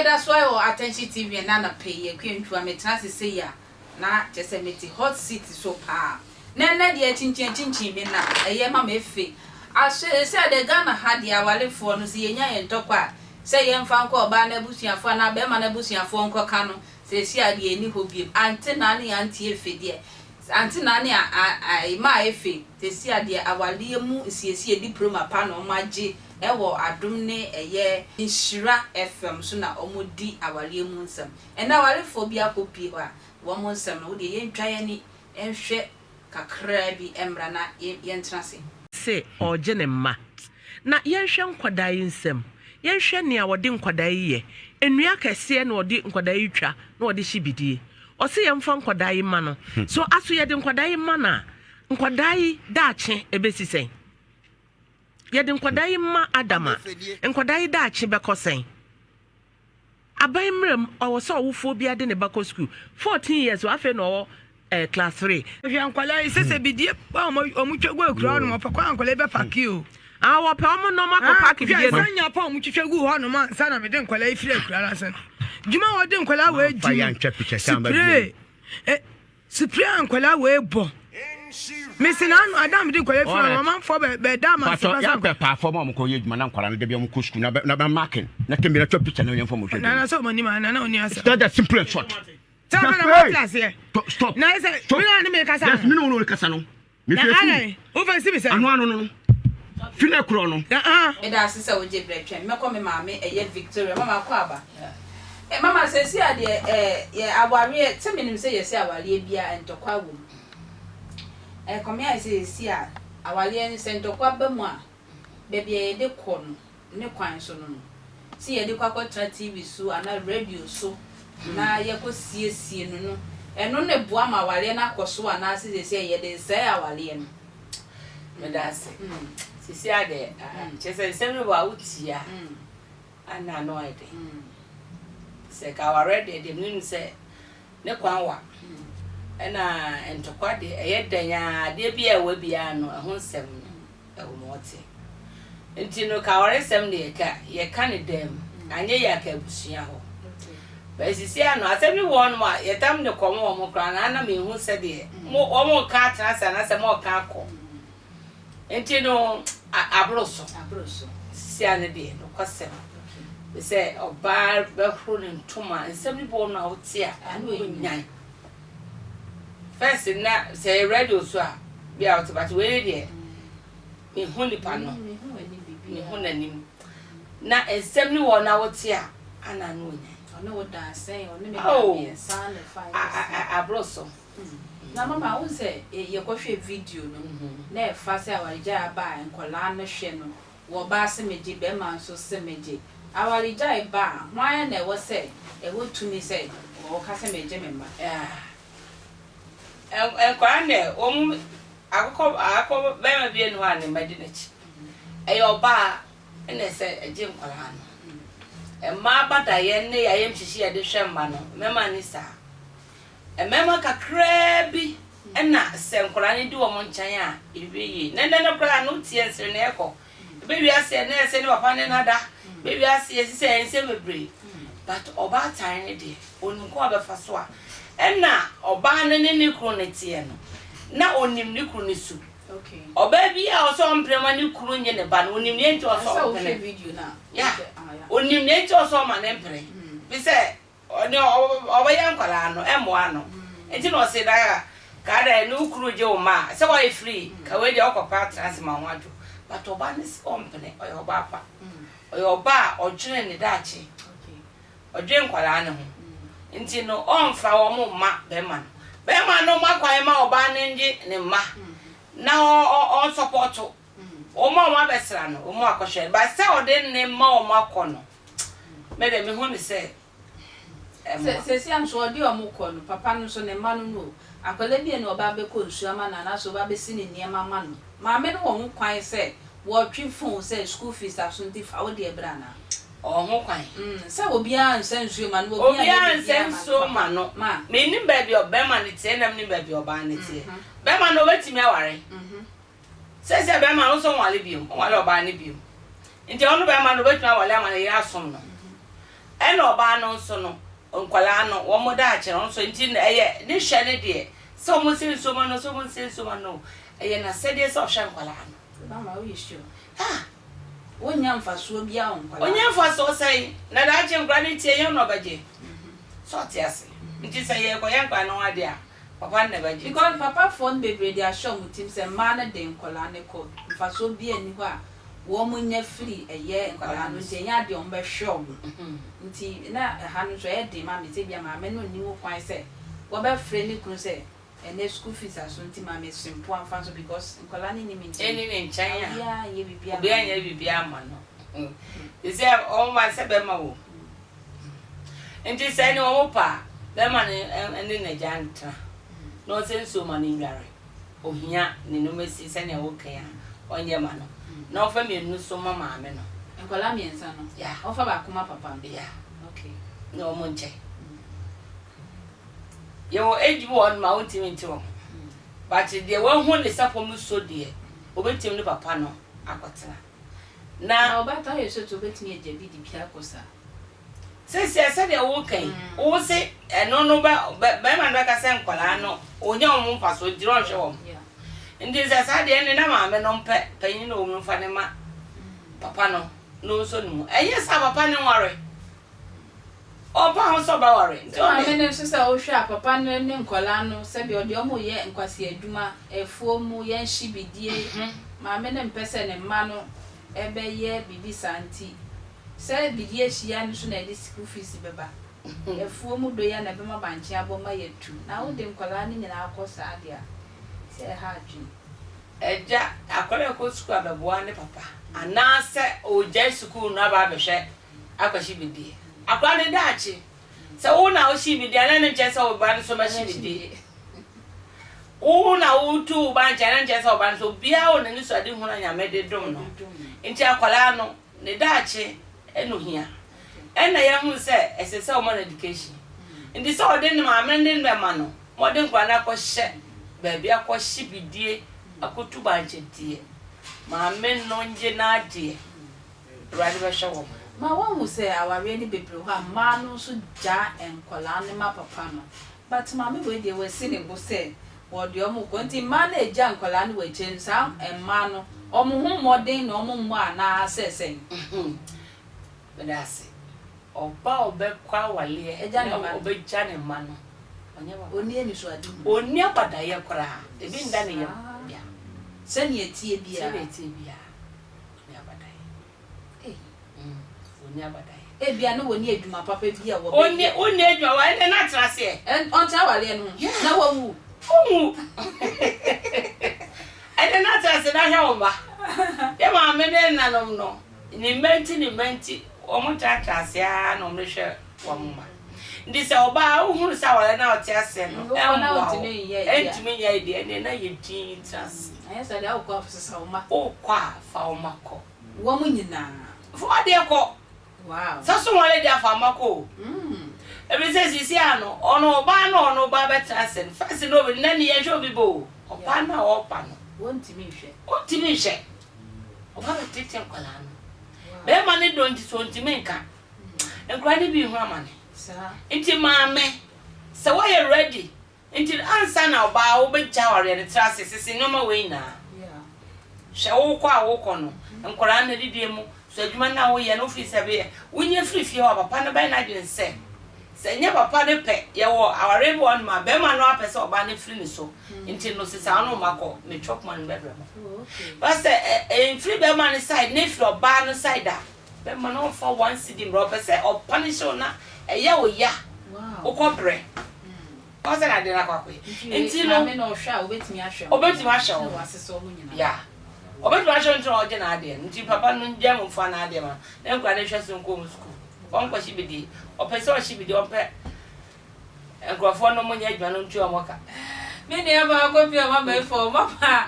Yɛda so ara wɔ Attention TV ɛnnɛ anɔpa yi, Akua Ntwua, metena ase sei a, na kyerɛ sɛ mete hot seat so paa. Na ɛnnɛ deɛ kyinkyin akyinkyin me na ɛyɛ ma me fe. Aso seesei deɛ Ghana ha deɛ awarefoɔ no sɛ yɛnya yɛn ntɔkwa a, sɛ yɛmfa nkɔ ɔbaa no abusuafoɔ anaa barima no abusuafoɔ nkɔka no, seesei a deɛ ɛnni hɔ biom. Ante naa ne ante efe deɛ, ante naa ne a a maa efe, seesei a deɛ awareɛ mu nsiesie diploma pa na wɔagye wɔ adom ne ɛyɛ nhyira FM so na wɔdi awareɛ mu nsɛm. Ɛnnɛ awarefoɔ bi akɔpie hɔ a, wɔn nsɛm no, wo deɛ yɛntwa yɛn ani nhwɛ kakraa bi mmra na yɛntena ase. Se ɔregye ne mma. Na yɛnhwɛ nkwadaa yi nsam. Yɛnhwɛ nea wɔde nkwadaa yi yɛ. Nnua akɛseɛ na wɔde nkwadaa yi twa na wɔde hye bidie. Ɔse yɛmfa nkwadaa yi mma no. So aso yɛde nkwadaa yi ma no a, nkwadaa yi daakye ɛbɛsi sɛn? Yɛde nkwadaa yi ma Adam a, nkwadaa yi daakye bɛkɔ sɛn? Aban mmara mu, ɔwɔ sɛ ɔwofoɔ biara de ne ba kɔ sukuu. 14 years, afei na ɔwɔ eh, class 3. Hwɛ nkwadaa yi sɛ sɛ bidie a wɔn twa gu akura hɔ nom ɔpɛ kwan nkwadaa yi bɛ paki o. Ah, wɔpɛ wɔn nɔɔma akɔ paaki bidie no. Hwɛ sɛ nyapa wɔn twitwa gu hɔ nom ansa na mede nkwadaa yi firi akura no ase no. Dwuma a wɔde nkwadaa wɔ adi no, spray. Eh, Supre a nkwadaa wei bɔ. Mese na ano adam de nkwadaa firi wɔn amanfoɔ bɛ bɛ da ama se pasa. Yɛ paafo ma wɔn kɔ yɛ adwuma na nkwadaa no dabi wɔn kɔ sukuu na bɛ na bɛ marking na tɛm bi na twɛ picture na yɛn fɔ mo hwɛ. Na na sɛ wɔn anim a na na wɔn asɛm. That's simple and short. Sɛ ɔbɛ na wɔn ti aseɛ. Stop. Na sɛ mi na ne mi kasa. Yes mi na wɔn kasa no. Na adɛn? Wofa si me sɛn? Ano ano no no. Fi na korɔ no. Meda ase sɛ wogye berɛ twɛn. Mɛkɔ me maame ɛyɛ Victoria. Mama kɔ aba. Eh mama seesei a deɛ eh yɛ awareɛ sɛ menim sɛ yɛse awareɛ biara ntɔkwa wɔ mu. Eh kɔme ayɛ sɛ seesei a awareɛ no sɛ ntɔkwa ba mu a baabi a yɛde kɔ no ne kwan so no no, sɛ yɛde kɔ akɔtena TV so anaa radio so na yɛkɔsiesie no no, ɛno na ɛboa ma awareɛ no akɔ so anaasɛ seesei yɛde resɛe awareɛ no? Meda ase. Seesei ara deɛ, kyerɛ sɛ nsɛm no wɔ a wotie a, ana ano ayɛ den. Sɛ ka awareɛ deɛ, deɛ menim sɛ ne kwan wa. Ɛna ntɔkwa deɛ, ɛyɛ dɛn ara, adeɛ bi a ɛwɔ biara no, ɛho nsɛm no. Ɛwɔ mu ɔte. Nti no ka awaresɛm deɛ ka yɛka ne dɛm anyɛ yie a ka abusua hɔ. But sisi ano asɛm bi wɔ hɔnom a yɛtam de kɔm wɔn koraa na na menhu sɛdeɛ mo wɔn reka atena ase anaasɛ mo reka akɔ. Nti no aboro so. Sisi ano deɛ nokwasɛm sɛ ɔbaa bɛhoro ne ntoma nsɛm bi wɔ hɔ no a wote a ano nyan. First na sɛ yɛ radio so a bi a ɔte but wei ne deɛ mehu nipa no mehu n'anim na nsɛm ne wɔ na wote a ana no onya ɔne wo da asɛn ɔne me da mmiɛnsa ne fa aboro so na mama wo sɛ yɛkɔhwɛ video no na ɛfa sɛ awaregyae aba a nkɔlaa no hwɛ no Wɔ ɔbaa se megye, bɛɛma nso se megye. Awaregyae ba a, hwan na ɛwɔ sɛ ɛwɔ tumi sɛ ɔka sɛ megye me mma? Ah, nkwadaa deɛ, wɔn akokɔ akokɔ bɛɛma bi nni hɔ a ne mma di n'akyi. Ɛyɛ ɔbaa na ɛsɛ ɛgye nkwadaa no. Mmaa badayɛ ne ayamhyehye a yɛde hwɛ mma no, mmarima nni saa. Mmarima kakraa bi na sɛ nkwadaa no di wɔn nkyɛn a, ɛwie yie. Na nnɛ no koraa no, wotie nserenee kɔ. Ɛbɛwie aseɛ na ɛsɛ ne papa ne no ada. Ɛbɛwie aseɛ ɛsɛ sɛ ɛnsɛ bebree. But ɔbaatan no deɛ, ɔnim kwan a ɔbɛfa so a. Ɛna ɔbaa no ne ne kunu no teɛ no, na ɔnim ne kunu no su. Ɔbaa bi a ɔsɛ ɔmpene ma ne kunu nye ne ba no, ɔnim nea nti ɔsɛ ɔmpene. Yeah, ɔnim nea nti ɔsɛ ɔma ne mpene. Fi sɛ Ɔne ɔbɛyɛ nkwadaa no ɛmmoa no nti na ɔse na ka dɛ ne wo kunu gye wo mma a sɛ wayɛ free ka wei deɛ ɔkɔ pɛ atena ase ma ho adwo but ɔbaa no se ɔmpene ɔyɛ ɔbaa pa ɔyɛ ɔbaa a ɔdwene ne daakye ɔdwene nkwadaa no ho nti no ɔmfa wɔn mma bɛrima no bɛrima no ma kwan ma ɔbaa no ngye ne mma na ɔnsɔpɔto wɔn a wɔn abɛsra no wɔn akɔhwɛ no but sɛ ɔde ne mma wɔn akɔ no Me de, mehu no sɛ ɛmmoa. Seesei nso ɔde wɔn kɔ no, papa no nso, ne mma no no o, akwadaa bi a na ɔba abɛkɔ nsuo ama no anaasɛ ɔba abɛsi ne nneɛma ama no, maame no wɔ ho kwan sɛ wɔtwe phone sɛ school fees aso nti fa wo deɛ bra anaa? Ɔwɔ ho kwan. Sɛ obiara nsa nsuo ma no, obiara Obiara nyɛ nsa biribiara ma no, nsuo papa, ma no. ma. Mennim baabi a ɔbarima no teɛ na mennim baabi a ɔbaa no teɛ. Barima no, ɔbɛtumi aware. Seesei bɛrima no nso nware bio, ɔnware ɔbaa no bio. Nti ɔno bɛrima no obetumi aware ama ne yere asom no. Ɛna ɔbaa no nso no, nkwadaa no, wɔn daakye no, ɔno nso, nti no ɛyɛ ne hwɛ no deɛ, sɛ wɔn sɛ nsuo ma no, sɛ wɔn nsɛ nsuo ma no, ɛyɛ n'asɛdeɛ sɛ ɔhwɛ nkwadaa no. Mama, woyɛ sure? Ah! Wonnya mfasoɔ biara wɔ nkwadaa no. Ɔnnya mfasoɔ sɛn? Na daakye nkwadaa no tie, ɛnyɛ wo na ɔbɛgye. Sɛ ɔte ase. Nti sɛ yɛrekɔyɛ nkwadaa no ho adeɛ a, papa no na ɛbɛgye. Because papafoɔ no bebree de ahyɛ wɔn tirim sɛ mmaa no de nkwadaa no kɔ, mfasoɔ biara nni hɔ a wɔnya firi ɛyɛ nkwadaa no nti ɛnyɛ adeɛ a wɔbɛhwɛ wɔn. Nti na ɛha no nso ɛyɛ den ma me sɛ ebia maame no nni ho kwan sɛ wɔbɛfrɛ ne kunu sɛ Ɛnɛ school fees aso nti ma me sempoa mfa nso because nkwadaa no nni me nkyɛn. Ɛnni ne nkyɛn a Obiara nyɛ biribiara ma obiara no. nyɛ biribiara ma no. Te sɛ wɔn ma sɛ bɛrima wɔ mu. Nti sɛ ɛne wɔn pɛ a bɛrima no ne n'agya ntena na ɔnsɛ nsuo ma no nnware. Ohia ne nneɛma si sɛnea woka yi a ɔnyɛ ma no na ɔmfa mmienu nso ma maame no. Nkwadaa mmiɛnsa no Yeah. ɔmfa baako ma papa no. Yeah. Okay. Na wɔn nkyɛ. Yɛwɔ age bi wɔ hɔ nom a wontumi nte wɔn ho but deɛ wahu ne sapɔ mu so deɛ obetumi ne papa no akɔtena na. Na ɔbaatan yɛ so to obetumi agya bi de bi akɔ saa. Seesei sɛdeɛ woreka yi wo se ɛno no bɛ bɛ bɛrima no bɛka sɛ nkwadaa no ɔnya wɔn mfasoɔ nti na ɔnhwɛ wɔn nti sɛ saa deɛ ɛnde na maame no mpɛ panyin na ɔwɔ mu no mfa ne ma papa no na ɔnsɔ ne mu ɛnyɛ saa papa no nware. Ɔmfa ho sɛ ɔbɛware nti Sɛ maame ɔde. no nso sɛ wohwɛ a papa no ne nkwadaa no sɛdeɛ ɔde wɔn reyɛ nkwaseadwuma, afuo mu, yɛn hye bidie, maame no mpɛ sɛ ne mma no bɛyɛ biribi saa nti sɛ bidie hyia no so na ɛde school fees bɛba, afuo mu dɔ yi ara na ɛbɛma bankye abɔ ma yɛatu na wode nkwadaa no nyinaa kɔ saa deɛ a sɛ ɛha adwene. Agya, akwadaa a ɔkɔ sukuu abɛboa ne papa anaasɛ ɔregyae sukuu no aba abɛhwɛ akɔhye bidie. Akwadaa no daakye, sɛ wo na wohye bidie a, na ɛno nkyerɛ sɛ wo ba no nso bɛhye bidie. Wo na wotu wo ba nkyɛn, na nkyerɛ sɛ wo ba no nso, obiara wɔ n'anisoadehunu a Nyame de dom no. Nti akwadaa no, ne daakye na ohia. Ɛna yɛahunu sɛ ɛsɛ sɛ wɔma no education. Nti sɛ ɔde ne maame no de no bɛma no, ma ɔde nkwadaa no akɔhyɛ baabi akɔhye bidie, akɔtu bankye deɛ, maame no ngye n'adeɛ. Awurade bɛhwɛ wɔn. Ma woahu sɛ awareɛ no bebree hɔ a mmaa no nso gyaa nkwadaa no ma papa no but maame wei deɛ wasi ne bo sɛ wɔde wɔn rekɔ nti mmaa no a ɛgya nkwadaa no wɔ akyire no saa mmaa no wɔn ho mmɔden na wɔn mmɔ anaa sɛ sɛn? Meda ase. Ɔba a ɔbɛkɔ awaleɛ na ɔbɛgya ne mma no, ɔnyɛ papa. Ɔnni anisoadehunu. Ɔnni abadaeɛ koraa. Ebi nda ne yam. Saa. Sɛnea ɛteɛ biara. Sɛnea ɛteɛ biara. Wɔnni abadaeɛ. Ei. Wɔnni abadaeɛ. Ebia na wɔnni adwuma papa bi a wɔbɛyɛ. Ɔnni, ɔnni adwuma, wa ɛnna na atena aseɛ. Ɛn, ɔntra awareɛ no ho. Yeah. Na wawu. Ɔnwu. Ɛnna na atena ase na ahwɛ wo mma. Yɛ maame ne nanom no, ne mma nti, ne mma nti, wɔn tratra ase ara na wɔn de hwɛ wɔn mma. Nti sɛ ɔbaa wohunu sɛ awareɛ no a ɔte aseɛ no, ɛmmoa wo, ɛntumi nyɛ deɛ, ɛnneɛ na yɛ dinn tena ase. Anyɛ saa deɛ wokɔ a sesa wo mma. Wokɔ a fa wo mma kɔ. Wɔn nyinaa. Fa w'adeɛ kɔ. Wow. Sɛ so wɔn deɛ fa mma kɔ o. Ɛfiri sɛ seesei a no, ɔno ɔbaa no a ɔno ba bɛtena ase no, first no obi, nnɛ no yɛnhwɛ obi ba o. Ɔbaa no a ɔreba no. Wɔntumi nhwɛ. Ɔntumi nhwɛ. Ɔba bɛtete nkwadaa no. Bɛrima no dɔ nti so ɔntumi nka. Nkwadaa no bi rehu amane. Nti maame, sɛ woayɛ ready, nti ansa na ɔbaa wobɛgya awareɛ no, tra ase, sese nneɛma wei nyinaa. Hwɛ wokɔ a wokɔ no, nkwadaa no adidie mu, so adwuma no a woyɛ no wofii sɛ bɛyɛ, wonya firi fie hɔ a papa no bɛyɛ n'adwene sɛ, sɛ nyɛ papa no pɛ, yɛwɔ awareɛ bi wɔ hɔnom a bɛrima no apɛ sɛ ɔbaa no firi ne so, nti no sesa wo ne wo mma kɔ, metwa poma no bɛbrɛ mo. But sɛ ɛmfiri bɛrima no side na ɛfiri ɔbaa no side a, Bɛma no ɔmfa one cedi mbrɛ ɔpɛ sɛ ɔpunish wo na ɛyɛ wo ya wokɔ brɛ ɔn sɛ na ade no akɔ akɔyɛ nti no Maame no ɔhwɛ a obetumi ahwɛ wo obetumi ahwɛ na wo wasesa ɔmo nyinaa. Yeah obetumi ahwɛ wo nti na ɔgye n'adeɛ no nti papa no ngyae mu mfa n'adeɛ ma no na nkwadaa no nhwɛ so nkɔ ɔmo sukuu ɔnkɔhye bidie ɔpɛ sɛ ɔhye bidie ɔmpɛ Nkurɔfoɔ no monyɛ adwuma no ntua wɔn ka. Me nua baa Kofi a mama efo mama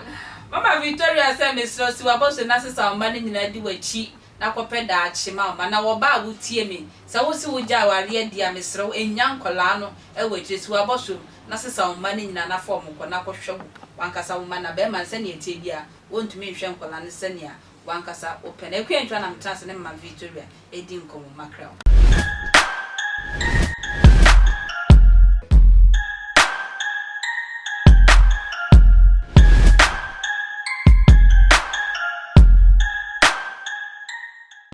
mama Victoria sɛ mesrɛ wo si w'abɔso na sesa wo mma no nyinaa di w'akyi na kɔpɛ daakye ma wo mma na wɔba a wotie me sɛ wo se wo gyae awareɛ deɛ a mesrɛ wo nnya nkɔlaa no wɔ akyire si w'abɔso na sesa wo mma no nyinaa na fa wɔn kɔ na kɔhwɛ wo wankasa wo mma na bɛɛma no sɛnea ɛteɛ biara wɔntumi nhwɛ nkɔlaa no sɛnea wankasa wopɛ no. Akua Antwa na metena ase ne mama Victoria redi nkɔmmɔ makra wo.